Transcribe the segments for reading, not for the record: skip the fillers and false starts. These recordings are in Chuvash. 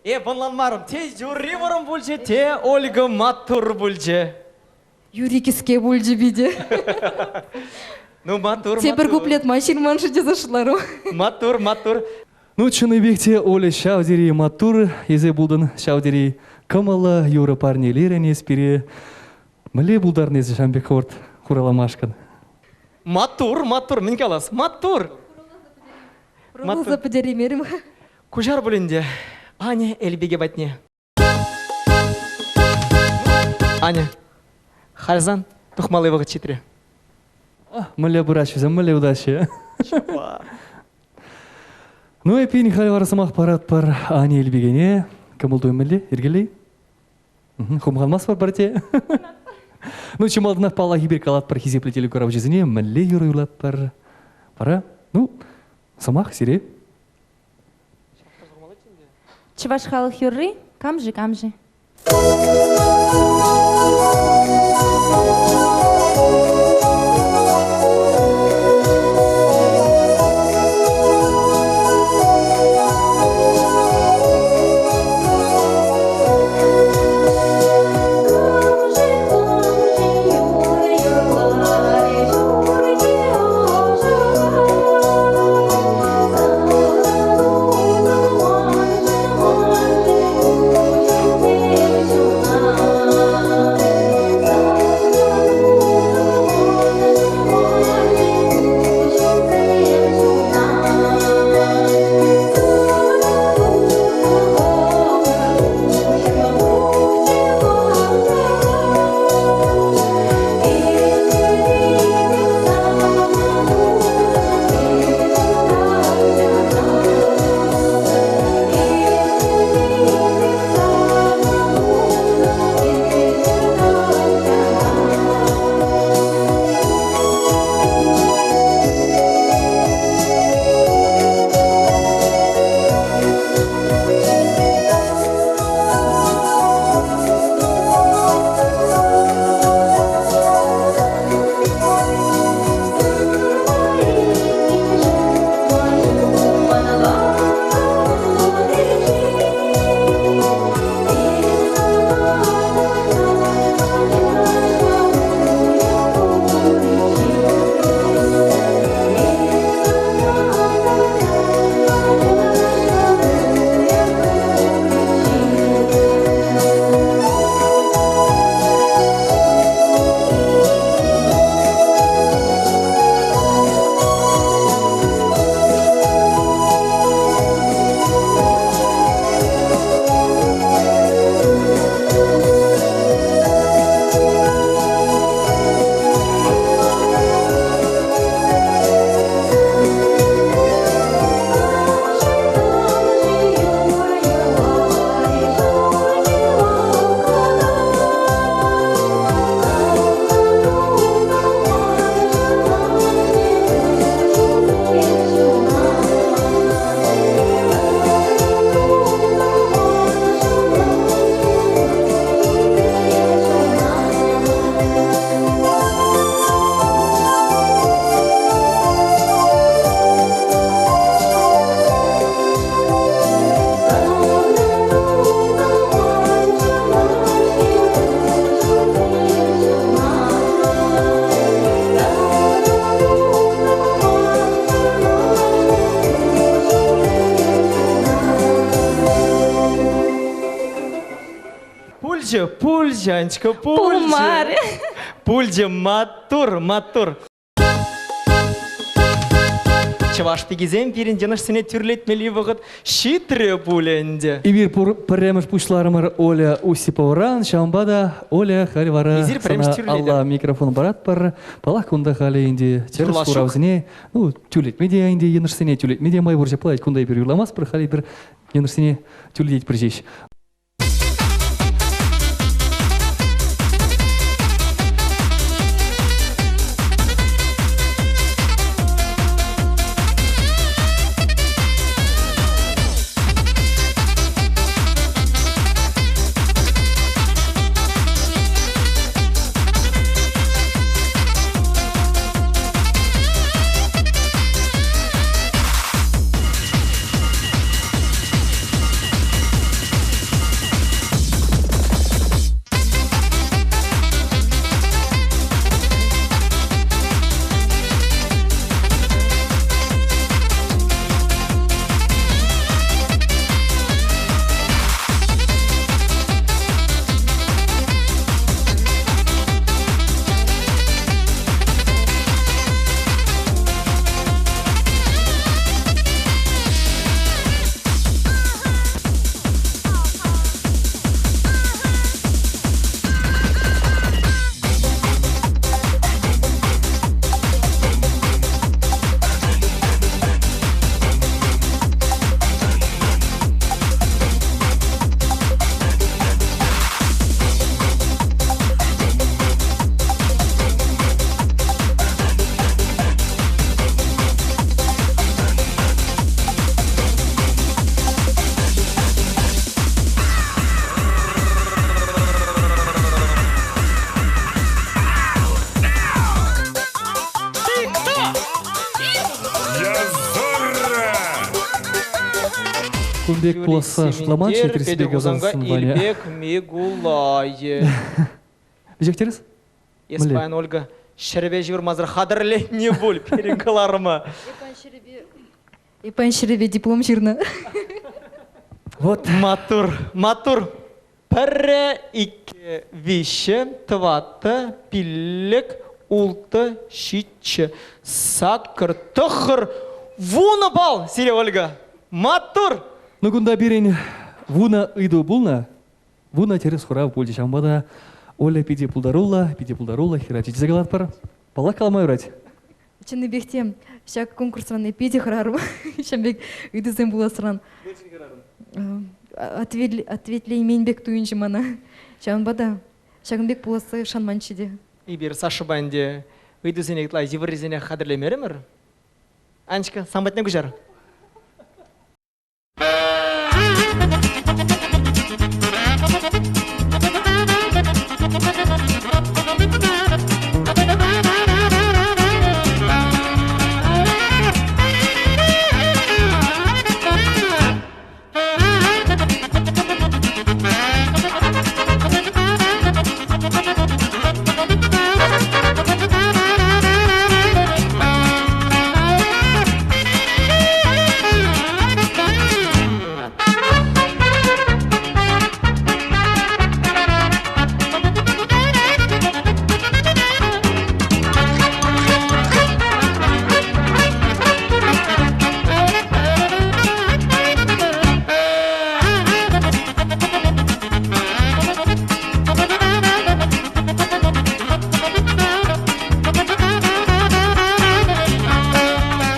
Эп ӑнланмарӑм, те юрри вӑрӑм пулчӗ, те Ольга маттур пулчӗ. Юрри кӗске пулчӗ питӗ. Ну, маттур, Тепӗр маттур. куплет ма ҫырман-ши тесе шутларӑм. Маттур, маттур. Ну, чӑннипех те Оля ҫав тери маттур эсе пултӑн, ҫав тери кӑмӑллӑ юрӑ парнелерӗн эс пире. Мӗнле пултарнӑ эсӗ ҫавӑн пек хӑвӑрт хураламашкӑн? Маттур, маттур, мӗн калас? Маттур! Хуравласа пӗтереймерӗм. Куҫар пулин те, Аня Эльбике патне. Аня, халь сан тухмалли вӑхӑт ҫитрӗ. Мӗнле пыраҫҫӗ, мӗнле утаҫҫӗ? Ҫапла. Ну, эппин, халь вара сӑмах паратпӑр Аня Эльбикене. Кӑмӑл-туйӑм мӗнле? Йӗркелей? Хумханмастпӑр пӗрте. Ну, чи малтанах паллах эпир калатпӑр хисеплӗ телекуравҫӑсене мӗнле юрӑ юрлатпӑр. Вара, ну, сӑмах сире. Чӑваш халӑх юрри Кам-ши, кам-ши? Пулчӗ, пулчӗ, Анечка, пулчӗ. Пулмарӗ. Пулчӗ, маттур, маттур. Чӑваш пикисем пирӗн йӑнӑшсене тӳрлетмелли вӑхӑт ҫитрӗ пулӗ ӗнтӗ. Эпир пур пӗрремӗш пуҫларӑмӑр Оля Осиповӑран, ҫавӑнпа та Оля халь вара Эсир пӗрремӗш сана тӳрлетӗр. алла микрофон паратпӑр. Паллах, кунта халӗ ӗнтӗ тӗрӗс Юрлас ҫук. хуравсене, ну, тӳрлетме те ӗнтӗ йӑнӑшсене тӳрлетме те май пур ҫапла, кунта эпир юрламастпӑр, халь эпир йӑнӑшсене тӳрлететпӗр ҫеҫ. Кун пек пуласса шутламанччӗ Петӗр Хусанка Илпек Микулайӗ. Веҫех тӗрӗс? Эс паян, Ольга, ҫӗрӗпе ҫывӑрмасӑр хатӗрленнӗ пуль пирӗн кӑларӑма. Эпӗ ҫӗрӗпе диплом ҫырнӑ. Вот. Маттур, маттур. Пӗрре, иккӗ, виҫҫӗ, тӑваттӑ, пиллӗк, улттӑ, ҫиччӗ, саккӑр, тӑххӑр, вунӑ балл сире, Ольга. Маттур! Ну, кунта пирӗн вунӑ ыйту пулнӑ. Вунӑ тӗрӗс хурав пулчӗ. Ҫавӑнпа та Оля питӗ пултаруллӑ, питӗ пултаруллӑ хӗрача тесе калатпӑр. Паллах, калама юрать. Чӑннипех те ҫак конкурсран питӗ хӑрарӑм. Ҫавӑн пек ыйтусем пуласран. Ответлеймен пек туйӑнчӗ мана. Ҫавӑнпа та ҫакӑн пек пуласса шанманччӗ те. Эпир Сашӑпа ӗнтӗ ыйтусене ытла йывӑррисене хатӗрлемерӗмӗр. Анечка, сан патне куҫар.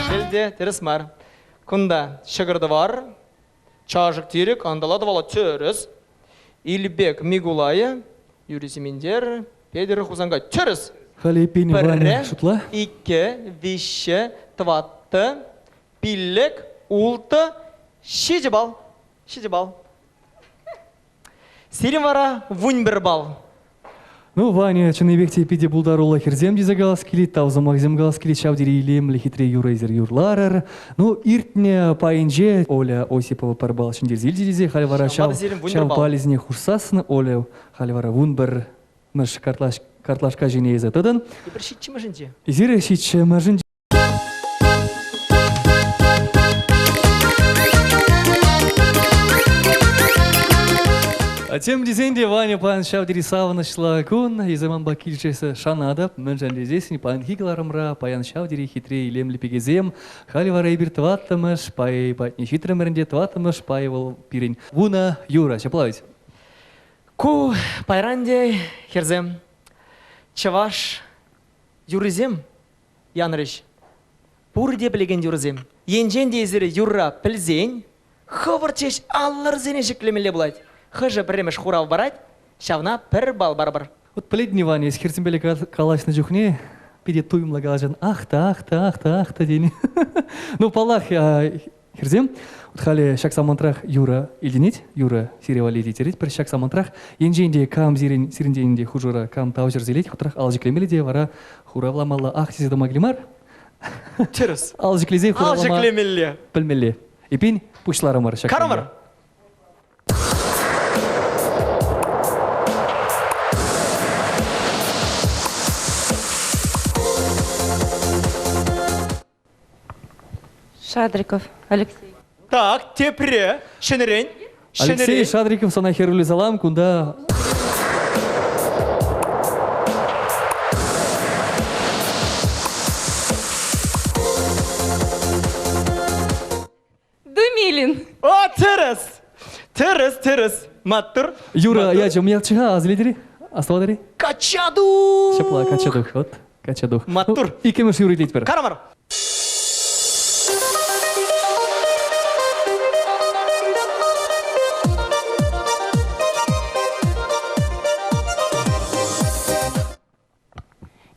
Шел те, тӗрӗс мар. Кунта ҫӑкӑр-тӑвар, чашӑк-тирӗк, антала-тӑвала тӗрӗс. Илпек Микулайӗ, Юрий Сементер, Петӗр Хусанкай тӗрӗс. Халӗ эппин Ваня шутла. Иккӗ, виҫҫӗ, тӑваттӑ, пиллӗк, улттӑ, ҫичӗ балл. Ҫичӗ балл. Сирӗн вара вунпӗр балл. Ну, Ваня, чӑннипех те питӗ пултаруллӑ хӗрсем тесе калас килет, тав сӑмахсем калас килет, ҫав тери илемлӗ хитре юрӑ-исӗр юрларӑр. Ну, иртнӗ пайӗнче Оля Осипова пӗр балл ҫӗнтерсе илчӗ тесе, халь вара ҫав, ҫав баллисене хушсассӑн Оля халь вара вунпӗрмӗш картлашка ҫине илсе тӑтӑн. Эпир ҫиччӗмӗшӗнче. Эсир ҫиччӗмӗшӗнче. Тем тесен те, Ваня, паян ҫав тери савӑнӑҫлӑ кун. Эсӗ манпа килӗшессе шанатӑп. Мӗншӗн тесессӗн паянхи кӑларӑмра паян ҫав тери хитре илемлӗ пикесем. Халӗ вара эпир тӑваттӑмӗш пай патне ҫитрӗмӗр ӗнтӗ. Тӑваттӑмӗш пай вӑл пирӗн вунӑ юрӑ. Ҫапла ведь? Ку пайран те, хӗрсем, чӑваш юррисем янрӗҫ. Пурте пӗлекен юрӑсем. Енчен те эсир юрра пӗлсен, хӑвӑрт ҫеҫ аллӑрсене ҫӗклемелле пулать. Хӑшӗ пӗрремӗш хурав парать, ҫавна пӗр балл парӑпӑр. Вот пӗлетӗн, Иван, эс хӗрсемпеле калаҫнӑ чухне питӗ туйӑмлӑ калаҫан. Ах та, ах та, ах та, ах та тени. Ну, паллах, хӗрсем, вот халӗ ҫак самантрах юрӑ илтӗнет, юрӑ сире валли илтерет. Пӗр ҫак самантрах енчен те кам сирӗн, сирӗнтен те хушӑра кам тавҫӑрса илет, хутрах ал ҫӗклемелле те вара хуравламалла. Ах тесе тӑма кирлӗ мар. Тӗрӗс. Ал ҫӗклесе хуравлама Ал ҫӗклемелле. пӗлмелле. Эпин пуҫларӑмӑр ҫак. Карӑмӑр. Шадриков Алексей. Так, тепре. Ҫӗнӗрен. Алексей Шадриков сана хӗрӳллӗ салам. Кунта Думилин. О, тӗрӗс! Тӗрӗс, тӗрӗс. Маттур. Юра ячӗ умнялччӗ-ха, асилетӗр-и? Астӑватӑр-и? Качча тух! Ҫапла, качча тух. Вот, качча тух. Маттур. Ну, иккӗмӗш юрӑ итлетпӗр. Карамар.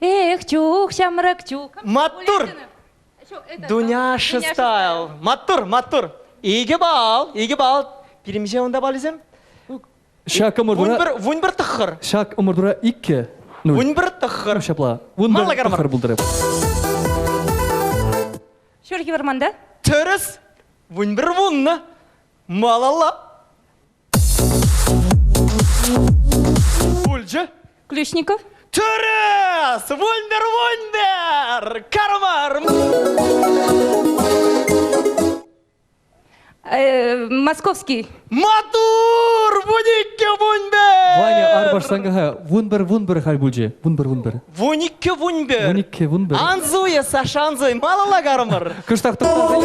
Эх, чух, ҫамрӑк чух. Маттур! Дуняша стайл. Маттур, маттур. Икӗ балл, икӗ балл. Пирӗн унта баллисем? Ҫак ӑмӑртура... Вунпӗр, вунпӗр тӑххӑр. Ҫак ӑмӑртура иккӗ. Вунпӗр тӑххӑр. Ҫапла. Вунпӗр тӑххӑр пултӑр. Ҫурхи вӑрманта? Тӗрӗс. Вунпӗр вуннӑ. Малалла. Пулчӗ. Ключников. Тӗрӗс! Вундер, вундер! Кармар! Московский. Матур! Вуниккӗ вунпӗр! Ваня, арпашсан-ха, вунпӗр, вунпӗр халь пулчӗ. Вунпӗр, вунпӗр. Вуниккӗ вунпӗр. Вуниккӗ вунпӗр. Ан суя, Саша, ан суй. Малалла карӑмӑр. Кӑштах тӑхтаса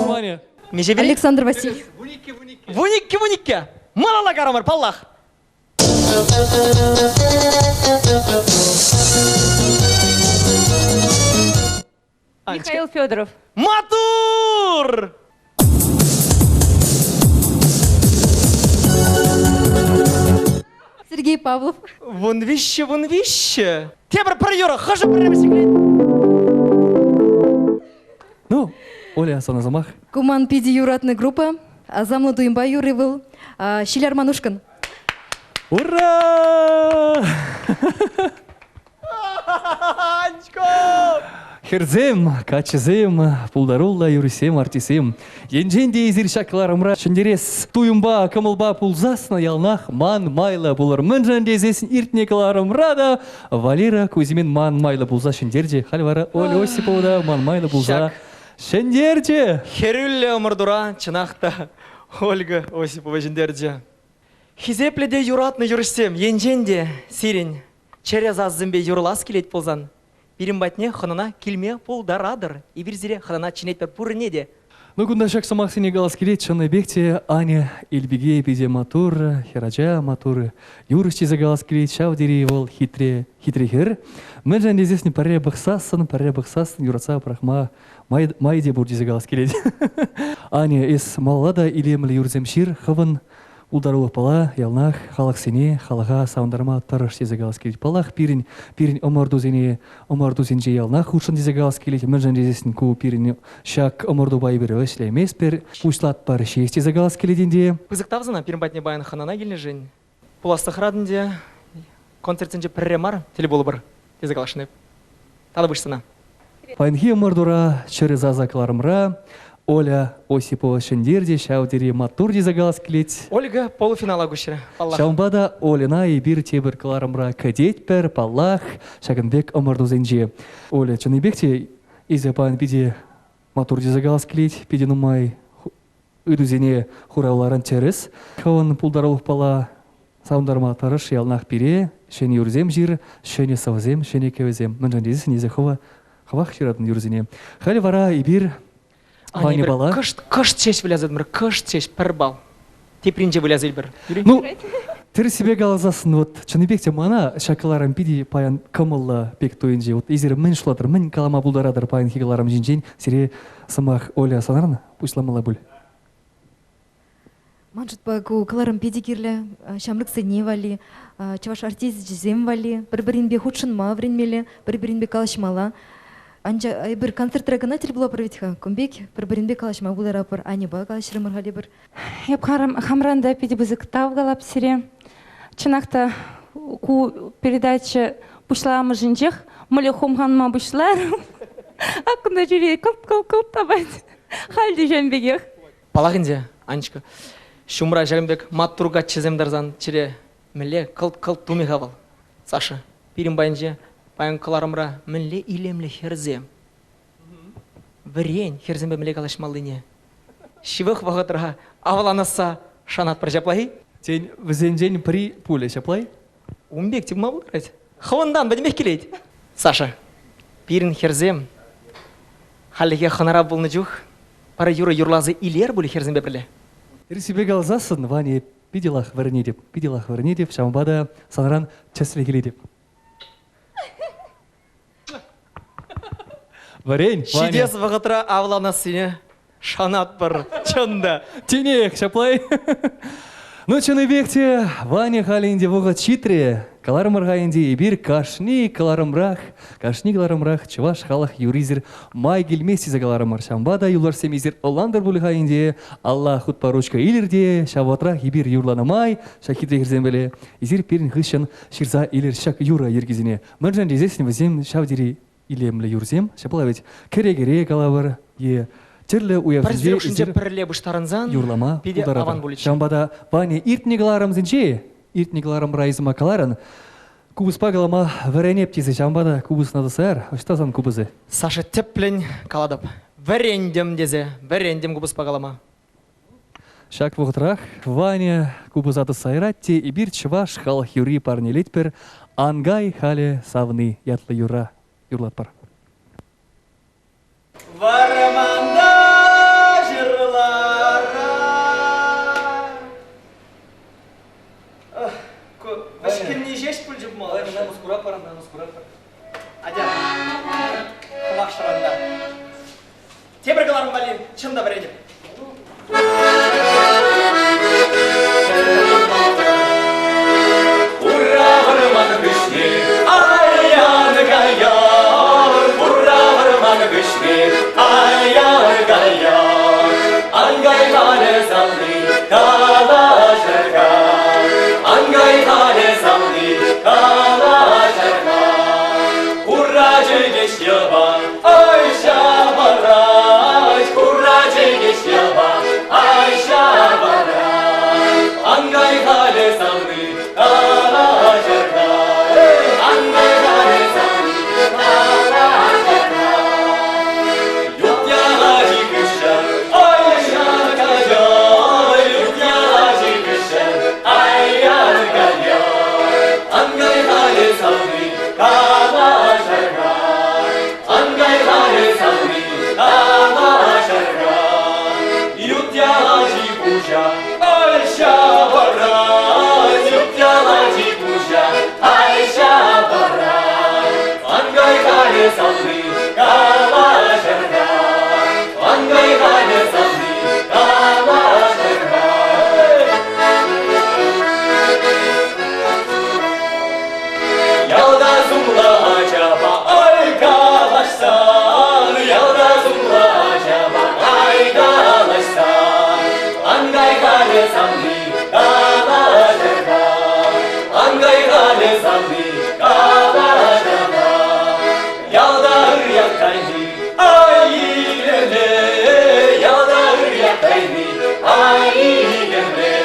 Ваня. Миҫе Александр Васильев. Вуниккӗ, вуниккӗ. Малалла карӑмӑр, паллах. Михаил Федоров. Матур! Сергей Павлов. Вунвиҫҫӗ, вунвиҫҫӗ. Тепӗр пӗр юрӑ. Хӑшӗ пӗрремӗш ҫӗклет? Ну, Оля, сана сӑмах. Ку ман питӗ юратнӑ группа. Асамлӑ туйӑмпа юрри вӑл. Ҫил арманушкӑн. Ура! Анчко! Хӗрсем, каччӑсем, пултаруллӑ юрӑҫсем, артистсем. Енчен те эсир ҫак кӑларӑмра ҫӗнтерес туйӑмпа, кӑмӑлпа пулсассӑн яланах ман майлӑ пулӑр. Мӗншӗн тесессӗн иртнӗ кӑларӑмра та Валера Кузьмин ман майлӑ пулса ҫӗнтерчӗ. Халь вара Оля Осипова та ман майлӑ пулса ҫӗнтерчӗ. Хӗрӳллӗ ӑмӑртура чӑнах та Ольга Осипова ҫӗнтерчӗ. Хисеплӗ те юратнӑ юрӑҫсем, енчен те сирӗн чӗре сасӑсемпе юрлас килет пулсан, пирӗн патне хӑнана килме пултаратӑр. Эпир сире хӑнана чӗнетпӗр пурне те. Ну, кунта ҫак сӑмахсене калас килет, чӑннипех те Аня Илпике питӗ маттур, хӗрача маттур, юрӑҫ тесе калас килет, ҫав тери вӑл хитре, хитре хӗр. Мӗншӗн тесессӗн пӗрре пӑхсассӑн, пӗрре пӑхсассӑн юратса пӑрахма май, май те пур тесе калас килет. Аня, эс малалла та илемлӗ юрӑсем ҫыр, хӑвӑн пултарулӑхпала яланах халӑхсене, халӑха савӑнтарма тӑрӑш тесе калас килет. Паллах, пирӗн, пирӗн ӑмӑртусене, ӑмӑртусенче яланах хутшӑн тесе калас килет. Мӗншӗн тесессӗн ку пирӗн ҫак ӑмӑртупа эпир ӗҫлеместпӗр, пуҫлатпӑр ҫеҫ тесе калас килет ӗнтӗ. Пысӑк тав сана пирӗн патне паян хӑнана килнӗшӗн. Пуласлӑхра ӗнтӗ концертсенче пӗрре мар тӗл пулӑпӑр тесе каласшӑн эп. Тата сана. Паянхи ӑмӑртура чӗрӗ сасӑ кӑларӑмра Оля Осипова ҫӗнтерчӗ, ҫав тери маттур тесе калас килет. Ольга полуфинала куҫрӗ, паллах. Ҫавӑнпа та Ольӑна эпир тепӗр кӑларӑмра кӗтетпӗр, паллах, ҫакӑн пек ӑмӑртусенче. Оля, чӑннипех те эсӗ паян питӗ маттур тесе калас килет, питӗ нумай ыйтусене хуравларӑн тӗрӗс. Хӑвӑн пултарулӑхпала савӑнтарма тӑрӑш, яланах пире ҫӗнӗ юрӑсем ҫыр, ҫӗнӗ сӑвӑсем, ҫӗнӗ кӗвӗсем. Мӗншӗн тесен эсӗ хӑва хӑвах ҫыратӑн юрӑсене. Халӗ вара эпир Ваньӑпала... Кӑшт, кӑшт ҫеҫ выляса тӑмӑр, кӑшт ҫеҫ, пӗр балл. Тепринче выляса илпӗр. Ну, тӗрӗссипе каласассӑн, вот чӑннипех те мана ҫак кӑларӑм питӗ паян кӑмӑллӑ пек туйӑнчӗ. Вот эсир мӗн шутлатӑр, мӗн калама пултаратӑр паянхи кӑларӑм ҫинчен? Сире сӑмах Оля санран пуҫламалла пуль. Ман шутпа ку кӑларӑм питӗ кирлӗ ҫамрӑксене валли, чӑваш артисчӗсем валли пӗр-пӗринпе хутшӑнма вӗренмелле, пӗр-пӗринпе калаҫмалла. Анчах эпир концертра кӑна тӗл пулатпӑр вӗт-ха. Кун пек пӗр-пӗринпе калаҫма пултаратпӑр. Аньӑпа калаҫрӑмӑр халь эпир. Эп хамран та питӗ пысӑк тав калап сире. Чӑнах та ку передача пуҫламӑшӗнчех мӗнле хумханма пуҫларӑм. Ак кунта чӗре кӑлт-кӑлт-кӑлт тапать. Халь те ҫавӑн пекех. Паллах ӗнтӗ, Анечка, ҫумра ҫакӑн пек маттур каччӑсем тӑрсан чӗре мӗнле кӑлт-кӑлт тумӗ-ха вӑл? Саша, пирӗн пайӗнче паян кӑларӑмра мӗнле илемлӗ хӗрсем. Вӗрен хӗрсемпе мӗнле калаҫмаллине. Ҫывӑх вӑхӑтра авланасса шанатпӑр ҫапла-и? Тен, вӗсенчен пӗри пулӗ ҫапла-и? Ун пек тупма пултарать. Хӑвӑнтан пӗтӗмпех килет. Саша, пирӗн хӗрсем хальлӗхе хӑнара пулнӑ чух пӗр юрӑ юрласа илер пуль хӗрсемпе пӗрле. Тӗрӗссипе каласассӑн, Ваня, питӗ лах вӗренетӗп, питӗ лах вӗренетӗп, ҫавӑнпа та санран тӗслӗх илетӗп. Вӗрен, Ваня. Ҫитес вӑхӑтра авланассине шанатпӑр, чӑн та. Тинех, ҫапла-и? Ну, чӑннипех те, Ваня халӗ ӗнтӗ вӑхӑт ҫитрӗ. Кӑларӑмӑр-ха ӗнтӗ эпир кашни кӑларӑмрах, кашни кӑларӑмрах чӑваш халӑх юрисӗр май килмест тесе каларӑмӑр. Ҫавӑнпа та юлташсем эсир ӑнлантӑр пуль-ха ӗнтӗ. Алла хутпа ручка илӗр те, ҫав вӑхӑтрах эпир юрланӑ май, ҫак хитре хӗрсемпеле, эсир пирӗн хыҫҫӑн ҫырса илӗр ҫак юрӑ йӗркисене. Мӗншӗн тесессӗн вӗсем ҫав тери. илемлӗ юрсем. Ҫапла ведь кӗре-кӗре калавӑр е тӗрлӗ уявсенче Пӗр пӗрле пуҫтарӑнсан юрлама питӗ аван пулӗччӗ. Ҫавӑнпа та Ваня иртнӗ кӑларӑмсенче, иртнӗ кӑларӑмра исӑма каларӑн, купӑспа калама вӗренеп тесе ҫавӑнпа та купӑсна тӑсар. Ӑҫта сан купӑсӗ? Саша тӗплӗн калатӑп. Вӗрентӗм тесе, вӗрентӗм купӑспа калама. Ҫак вӑхӑтрах Ваня купӑса тӑсса ярать те эпир чӑваш халӑх юрри парнелетпӗр «Ангай халӗ савни» ятлӑ юрра юрлатпӑр. Вӑрманта ҫырлара. Ку вӗҫкӗнни ҫеҫ пулчӗ пулмалла. Намӑс куратпӑр, намӑс куратпӑр. Атя, хӑвах шӑранта. Тепӗр кӑларӑм валли чӑн та вӗренӗп. Ура вӑрман хыҫне, ай-яр каяр, Ура вӑрман хыҫне, ай-яр каяр. Ан кай халӗ савни, калаҫӑр-ха. Ан кай халӗ савни, калаҫӑр-ха. Ура чӗкеҫ йӑва, ай ҫавӑрать, Хура чӗкеҫ йӑва, ай ҫавӑрать. Ан кай халӗ савни, калаҫӑр-ха. Ан кай халӗ савни, калаҫӑр-ха. Ют яла хыҫҫӑн, ай ҫар ют яла хыҫҫӑн, ай яр кая. Ан кай халӗ савни, калаҫӑр-ха. Ан кай халӗ савни, калаҫӑр-ха. Ют яла пуҫа, ай ҫавӑрать, ют яла пуҫа, ай ҫавӑрать. Ан кай халӗ савни, калаҫӑр-ха. Ан кай халӗ савни, калаҫӑр-ха. Ялта сумлӑ ачапа ай калаҫсан, ялта сумлӑ ачапа ай калаҫсан, ан кай халӗ савни, калаҫӑр-ха, ан кай халӗ савни, калаҫӑр-ха. Ялта ырьят кайни, ай илемле, ялта ырьят кайни, ай илемле.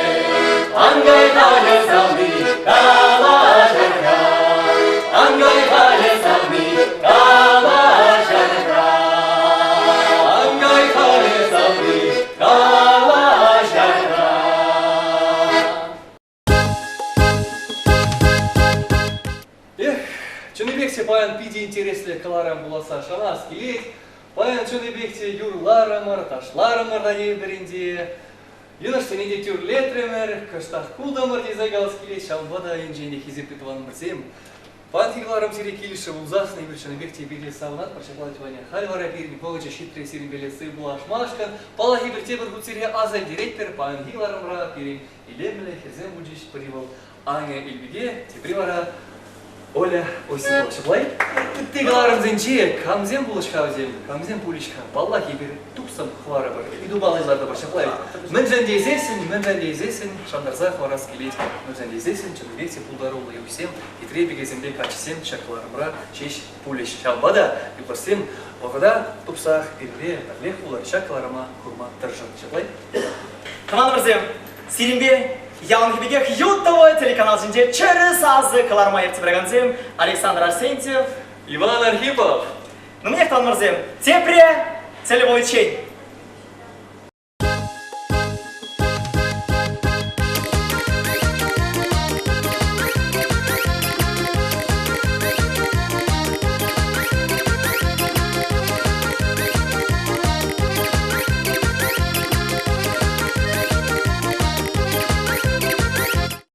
Ан кай халӗ савни, калаҫӑр-ха, ан кай халӗ савни, калаҫӑр-ха. Ан кай халӗ савни, калаҫӑр-ха. Эх, чӑннипех те паян питӗ интереслӗ кӑларӑм пуласса шанас килет. Паян чӑннипех те юрларӑмӑр, ташларӑмӑр та тейӗпӗр ӗнтӗ. Йӑнӑшсене те тӳрлетрӗмӗр, кӑштах култӑмӑр тесе калас килет. Ҫавӑнпа та енчен те хисеплӗ тӑванӑмӑрсем, паянхи кӑларӑм сире килӗшрӗ пулсассӑн эпир чӑннипех те питӗ савӑнатпӑр ҫапла Ваня. Халь вара пирӗн вӑхӑчӗ ҫитрӗ сирӗнпеле сывпуллашмашкӑн. Паллах, эпир тепӗр хут сире аса илтеретпӗр. Паянхи кӑларӑмра пирӗн илемлӗ хӗрсем пулчӗҫ. Пӗри вӑл Аня Илпике, тепри вара Оля Осипова. Ҫапла-и? Ытти кӑларӑмсенче камсем пулӗҫ-ха вӗсем, камсем пулӗҫ-ха? Паллах, эпир тупсӑм хӑварӑпӑр, ыйтупа лартӑпӑр. Ҫапла-и? Мӗншӗн тесессӗн, мӗншӗн тесессӗн шантарса хӑварас килет. Мӗншӗн тесессӗн чӑннипех те пултаруллӑ юрӑҫсем, хитре пикесемпе каччӑсем ҫак кӑларӑмра ҫеҫ пулӗҫ. Ҫавӑнпа та, юлташсем, вӑхӑта тупсах пирӗнпе пӗрлех пулӑр, ҫак кӑларӑма курма тӑрӑшӑр. Ҫапла-и? Тӑванӑмӑрсем, сирӗнпе яланхи пекех ют ТВ телеканал ҫинче чӗрӗ сасӑ кӑларма ертсе пыракансем Александр Арсентьев, Иван Архипов. Ну, мне тӑванӑмӑрсем, тепре тӗл пуличчен!